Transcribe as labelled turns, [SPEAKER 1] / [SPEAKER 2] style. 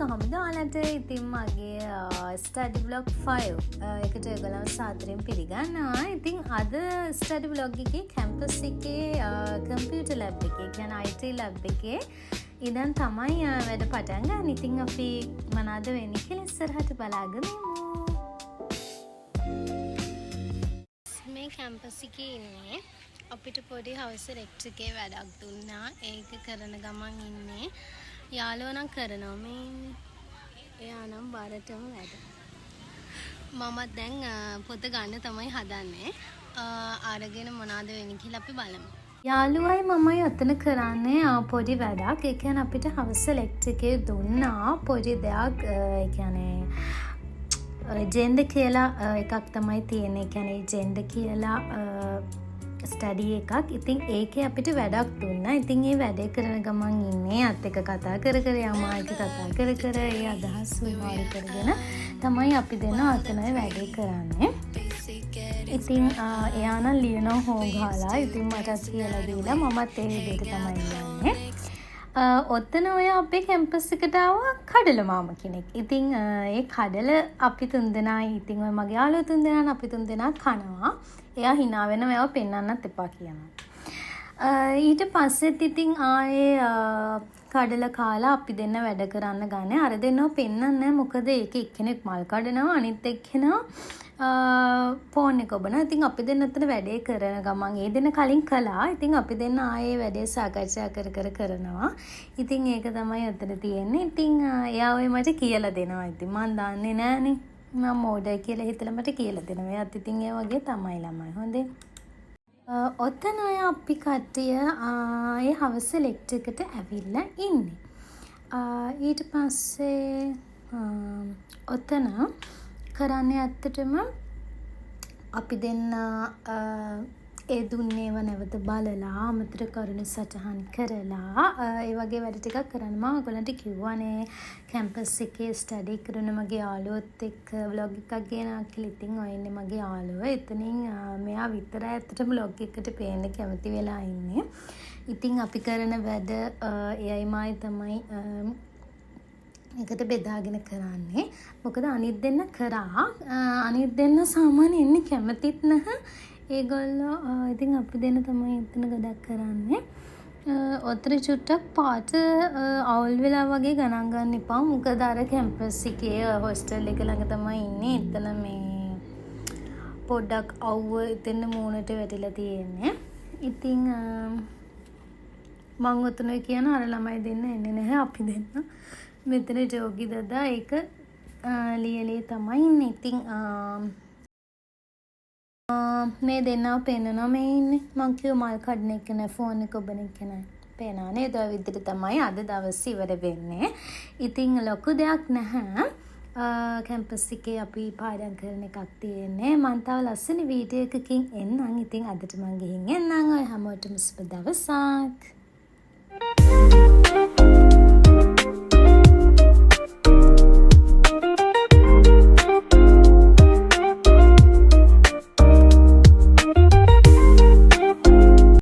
[SPEAKER 1] කොහොමද ඔයාලට? ඉතින් මගේ ස්ටඩි ව්ලොග් 5 එකට ඔයගොල්ලන්ව සාදරයෙන් පිළිගන්නවා. ඉතින් අද ස්ටඩි ව්ලොග් එකේ කැම්පස් එකේ කම්පියුටර් ලැබ් එකේ, කියන්නේ IT lab එකේ ඉඳන් තමයි වැඩ පටන් ගන්න. ඉතින් අපි මොනවද වෙන්නේ කියලා ඉස්සරහට බලාගෙන ඉමු. මේ කැම්පස් එකේ ඉන්නේ. අපිට පොඩි හවස ලෙක්චර් එකේ වැඩක් දුන්නා. ඒක කරන ගමන් ඉන්නේ. යාළුවෝ නම් කරනවා මේ ඉන්නේ. එයා නම් බරටම වැඩ. මමත් දැන් පොත ගන්න තමයි හදන්නේ. අරගෙන මොනවද වෙන්නේ කියලා අපි බලමු. යාළුවයි මමයි ඔතන කරන්නේ පොඩි වැඩක්. ඒ කියන්නේ අපිට හවස ලෙක්චර් එකේ දුන්නා පොඩි දෙයක්. ඒ කියන්නේ ජෙන්ඩර් කියලා එකක් තමයි තියෙන්නේ. ඒ කියන්නේ ජෙන්ඩර් කියලා ස්ටඩි එකක්. ඉතින් ඒකේ අපිට වැඩක් දුන්නා. ඉතින් ඒ වැඩේ කරන ගමන් ඉන්නේ. අත් එක්ක කතා කර කර, යාමා එක්ක කතා කර කර, ඒ අදහස් හුවමාරු කරගෙන තමයි අපි දෙන්න ඔතන වැඩේ කරන්නේ. ඉතින් එයා නම් ලියනවා හෝ ගාලා. ඉතින් මටත් කියලා දීලා මමත් ඒ විදිහට තමයි ලියන්නේ. ඔතන ඔය අපේ කැම්පස් එකට ආවා කඩල මාම කෙනෙක්. ඉතින් ඒ කඩල අපි තුන්දෙනායි, ඉතින් ඔය මගේ යාළුවෝ තුන්දෙනා, අපි තුන්දෙනා කනවා. එයා හිනා වෙනවා, ඒවා පෙන්වන්නත් එපා කියනවා. ඊට පස්සෙත් ඉතින් ආයේ කඩල කාලා අපි දෙන්න වැඩ කරන්න ගන්නේ. අර දෙන්නව පෙන්නන්නේ නැහැ. මොකද ඒක එක්කෙනෙක් මල් කඩනවා, අනිත් එක්කෙනා ෆෝන් එක ඔබනවා. ඉතින් අපි දෙන්න අතර වැඩේ කරන ගමන් ඒ දෙන්න කලින් කළා. ඉතින් අපි දෙන්න ආයේ වැඩේ සාකච්ඡා කර කර කරනවා. ඉතින් ඒක තමයි ඔතන තියෙන්නේ. ඉතින් එයා ඔය මට කියලා දෙනවා. ඉතින් මං දන්නේ නෑනේ. මං මෝඩයි කියලා හිතලා මට කියලා දෙනවා. එයාත් ඉතින් ඒ වගේ තමයි ළමයි. හොඳේ. ඔතන ඔය අපි කට්ටිය ඒ හවස ලෙක්චර් එකට ඇවිල්ලා ඉන්නේ. ඊට පස්සේ ඔතන කරන්නේ ඇත්තටම අපි දෙන්න ඒ දුන්න ඒවා නැවත බලලා, අමතර කරුණු සටහන් කරලා, ඒ වගේ වැඩ ටිකක් කරන්න. මම ඔයගොල්ලන්ට කිව්වනේ කැම්පස් එකේ ස්ටඩි කරන මගේ යාළුවොත් එක්ක ව්ලොග් එකක් ගෙනාවා කියලා. ඉතින් ඔය ඉන්නේ මගේ යාළුවා. එතනින් මෙයා විතරයි ඇත්තටම ව්ලොග් එකට පේන්න කැමති වෙලා ඉන්නේ. ඉතින් අපි කරන වැඩ එයයි මායි තමයි එකට බෙදාගෙන කරන්නේ. මොකද අනිත් දෙන්න කරා. අනිත් දෙන්න සාමාන්‍යයෙන් එන්න කැමතිත් නැහැ. ඒගොල්ලෝ ඉතින් අපි දෙන්න තමයි එතන ගොඩක් කරන්නේ. ඔතන චුට්ටක් පාට අවුල් වෙලා වගේ ගණන් ගන්න එපා. මොකද අර කැම්පස් එකේ හොස්ටල් එක ළඟ තමයි ඉන්නේ. එතන මේ පොඩ්ඩක් අවුව එතන මූණට වැටිලා තියෙන්නේ. ඉතින් මං ඔතන කියන අර ළමයි දෙන්න එන්නේ නැහැ. අපි දෙන්න මෙතන ජෝගි දදා ඒක ලිය ලිය තමයි ඉන්නේ. ඉතින් මේ දෙන්නව පෙන්නනවා මේ ඉන්නේ. මං කිව්ව මල් කඩන එක නෑ, ෆෝන් එක ඔබන එක නෑ. පේනවා නේද? ඔය විදිහට තමයි අද දවස් ඉවර වෙන්නේ. ඉතින් ලොකු දෙයක් නැහැ. කැම්පස් එකේ අපි පාඩම් කරන එකක් තියෙන්නේ. මං තව ලස්සන වීඩියෝ එකකින් එන්නම්. ඉතින් අදට මං ගිහින් එන්නම්. ඔය හැමෝටම සුබ දවසක්.